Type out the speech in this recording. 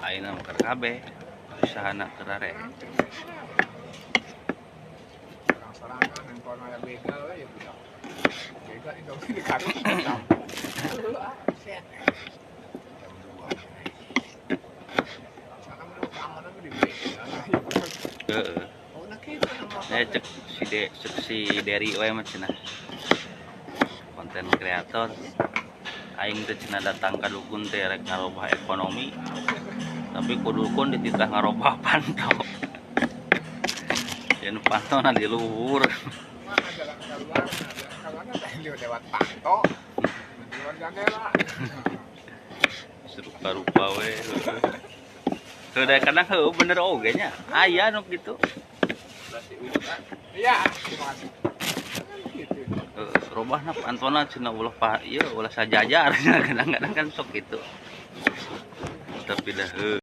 Ayeuna mah keur kabeh usahana keur rare. Orang sorangan handphone aya begal we ya budak. Begal itu di karung. Set. Jam 2. Sana mah keamanan di begal. Heeh. Oh, nah kitu nama. Eh, cek si Derry we mah cenah. Konten kreator aing teh cenah datang ka dukun teh rek ngarobah ekonomi, tapi ku dukun dititah ngarobah panto. Ya nu pantona di luhur. Mana jalan keluar, jalan keluarnya teh lewat panto. Lewat jendela. Rupa-rupa we. Heuh, da kadang heuh bener oge nya. Aya nu kitu. Iya, terima kasih. Kan gitu. Heuh, robahna pantona cenah ulah pa ieu ulah sajajar, kadang-kadang kan sok gitu. Tapi dah heuh.